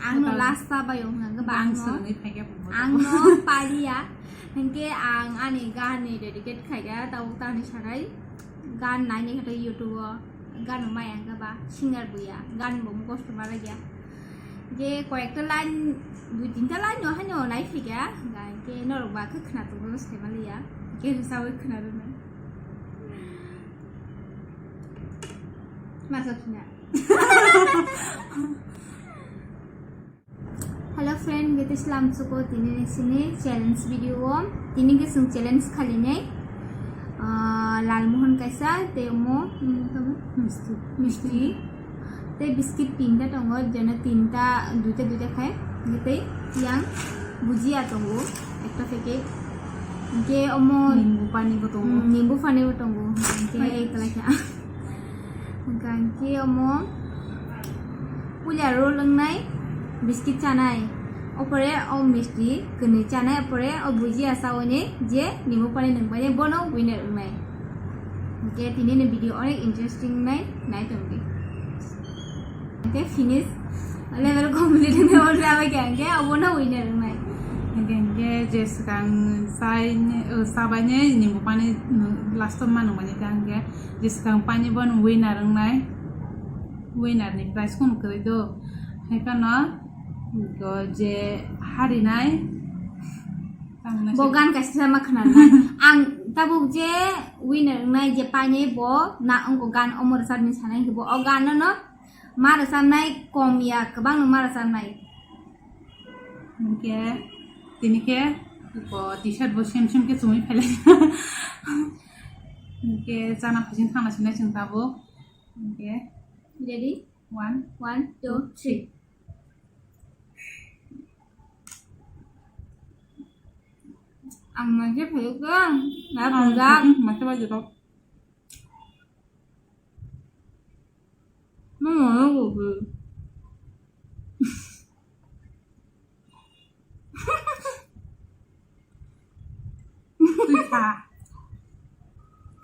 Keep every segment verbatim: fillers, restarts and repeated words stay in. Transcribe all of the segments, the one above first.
Ang no last ta bai wng hwnkhe ba ang no, ang no paliya. Hwnkhe ang ani gan ni dedicate khaikha, tabuk tamni sanai gan naini khe YouTube o gan no maya hwnkhe ba singer buya gan bo mukhostom ma rwgya. Je koyekta line, dui tinta line no haino nai phaikha, hwnkhe norok ba khe khna tongwi sai maliya, hwnkhe rwsawi khna rwna. Masa khna. Hello friend, gete slam suko tini ni sini challenge video o. Tini ke sung challenge khali nei. Ah, Lalmohan kaisa, te omo, hmm, tamo? Misti. Misti. Te biscuit tinta tongo, jeno tinta, duita duita khai. Gete yang bhujia tongo, ekta packet. Hwnkhe omo nimbu pani bo tongo. Hmm, nimbu pani bo tongo. Hwnkhe ekla khe. Hwnkhe omo puila roll wngnai, biscuit chanai, opore o misti kwnwi chanai, opore o bhujia chawi ni je nimbu pani nwng bai bono winner wngnai. Hwnkhe tini ni video onek interesting wngnai, nai tongdi. Hwnkhe finish level complete wngwi abo jabai khe hwnkhe obono winner wngnai. Hwnkhe, hwnkhe je swkang chai, o, chabai ni nimbu pani, mm, last o ma nung mani khe hwnkhe je swkang pani bono winner wngnai. Winner ni prize kunu kwrwi do. Hai phano go je harinai. Bo gan kaisa ma khna na. Ang tabuk je winner wngnai je pani bo na wngko gan omo rwchapni sanai hwnkhe bo o gan no ma rwchapnai kom ya kwbang no ma rwchapnai. Hwnkhe tini khe bo t-shirt bo sem sem khe chumui phailai. Hwnkhe chana phaising thangna sinai chwng tabuk. Hwnkhe ready? One, one, two, three. Ang manje phaiyo kang, na bujak. Manje bai jero. Mama na gobe. Twi kha.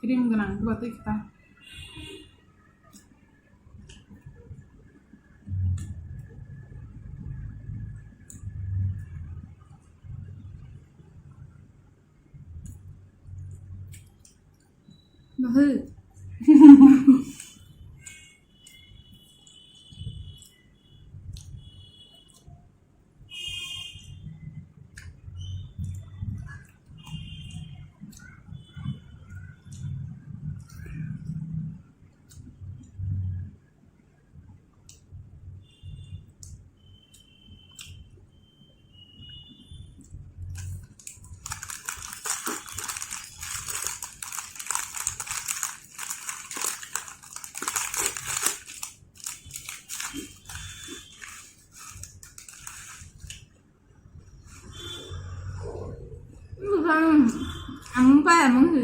Cream gwnang, twi kha. Bahai. Ang pa amang.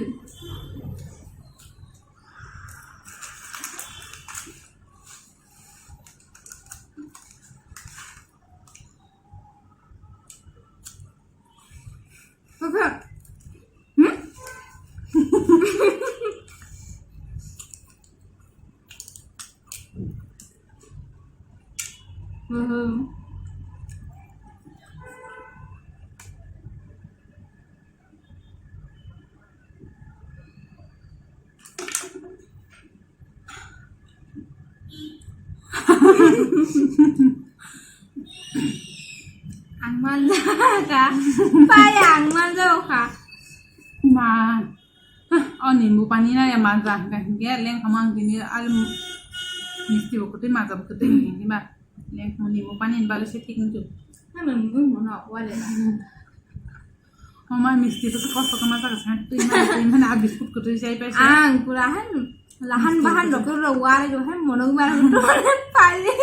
Papa. Hmm? Mhm. Ang manja ka. Pai ang manja ka. Ma. O nimbu pani na ya manja hingka hingke leng khamang tini al misti bo kutui manja bo kutui hingke ba. Leng khamang nimbu pani ni bagwi se thik wngkhe. Ano nimbu mo no wale. Mama misti to kosto kama jaga sa twi mani twi mani a biscuit ko twi jai paisa. Ang pura han lahan bahan doktor ro wari ro han monok mar ro pali.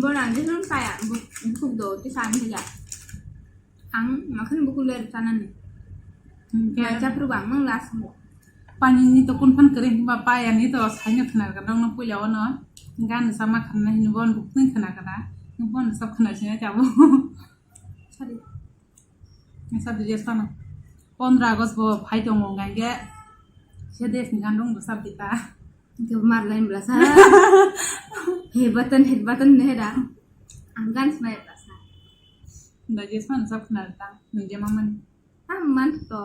Bo nang je sun saya buk do ti san hila. Ang makan bukul ler sana ni. Hingke. Baca peru bang mang las mo. Pani ni to kun phan kering ba paya ni to saino khna ka dong no puila ono. Gan sama khna hin bon buk ni khna ka da. Bon sab khna sina jabo. Sorry. Sab di jes pana. Pondra August bo phai tongo hingke. Se des ni gan dong bo sab di ta. Hingke mar line bla sa. Hit button, hit button ne da. Ang gan smai ta sa. Da je san sa khna ta. Nung je maman. Tam man to.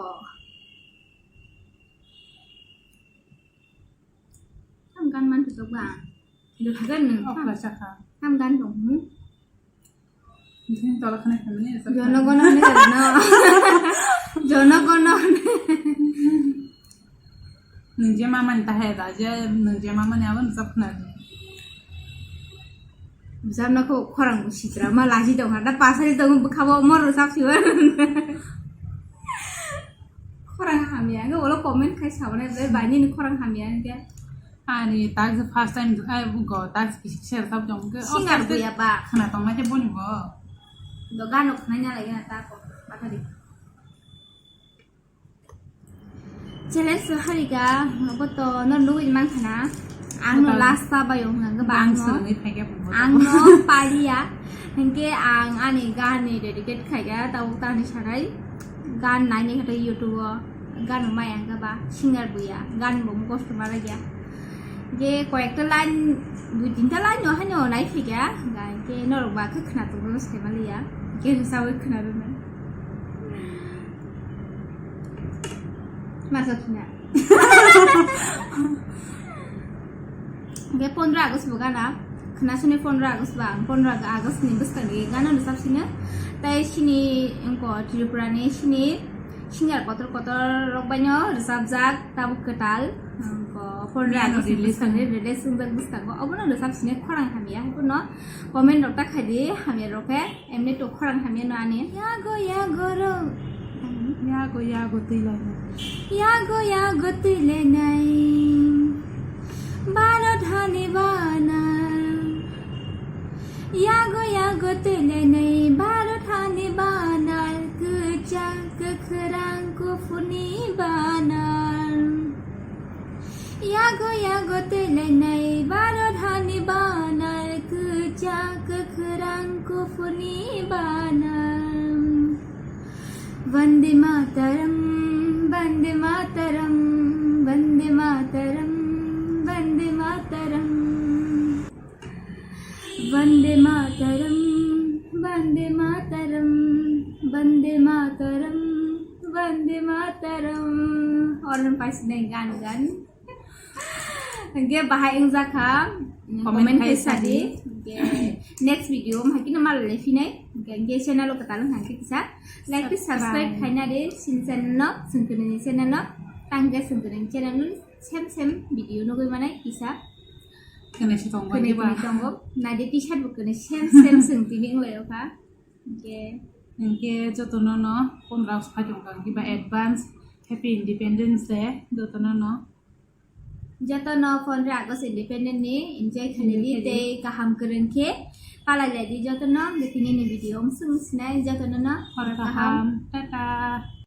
Tam gan man to ba. Lu hagan nung. Oh, la chaka. Tam gan dong. Hmm. Ini tolak kena kami ni. Jono gono ne no. Jono gono ne. Nung je mama ni tahai da je nung je mama ni abang sab khna. Bijak no kho khorang sitra ma laji dong ha da pasari dong bwkha bo mor sab siwa. Khorang hamya ga wala comment khai sabana bai ni khorang hamya ga. Ani tak je first time ai go tak kisi share sab jong ke. Singer buya ba. Khna tong ma je boni bo. Do gano khna nya lagi na ta ko. Patari. Challenge so harika, nogo to no nugui man khana. Ang no last pa bayo hwnga ga ba ang no. Ang no paliya. Hingke ang ani gan ni dedicate khaika, tau tani sanai. Gan nai ni kata YouTube o. Gan mai ang ga ba singer buya. Gan bo mukosto mara gya. Ge koyekta line, dui tinta line no hano nai khaika. Ga ke norok ba khe khna tongro se maliya. Ge sawi khna rwna. Masa khna. Ge pondro August bo gana. Khna sini pondro August ba, pondro August ni bwskang ni gana rwchap sini. Tai sini engko Tripura ni sini singer kotor kotor rok bai no rwchap jak tabuk kwtal. Engko pondro August ni bwskang ni release wngjak bwskango. Obo no rwchap sini khorang hamya. Obo no comment rok ta khai di hamya rok khe. Emni to khorang hamya no ani. Yago yago ro. Yago yago twi lai nai. Yago yago twi lai nai. Baro dhani bana. Yago yago twi lai nai. Baro dhani bana. Kwchak kwkhrang kuphurni bana. Yago yago twi lai nai baro dhani bana, kwchak kwkhrang kuphurni bana. Vande Mataram, Vande Mataram, Vande Mataram, Vande Mataram. Vande Mataram, Vande Mataram, Vande Mataram, Vande Mataram. Oron paisne gan gan. Hingke bahai wngjakha, comment khai sadi. Hingke next video mahai kino malai phinai. Hingke channel o kwtal wngkha hingke kisa like tei subscribe khaina di sini channel no, sengkuni channel no, tangke sengkuni channel no. Sem sem video nugui manai kisa. Kene si tongo kene ba. Kene tongo. Nadi T-shirt bo kene sem sem seng tini wnglaio kha. Hingke. Hingke jotono no pondro August phai tongkha, hingke ba advance Happy Independence Day jotono no. Jotono pondro August Independence ni enjoy khaidi tei kaham kwrwng khe palai laidi jotono. Hingke tini ni video wng swng sinai jotono no hor kaham. Tata.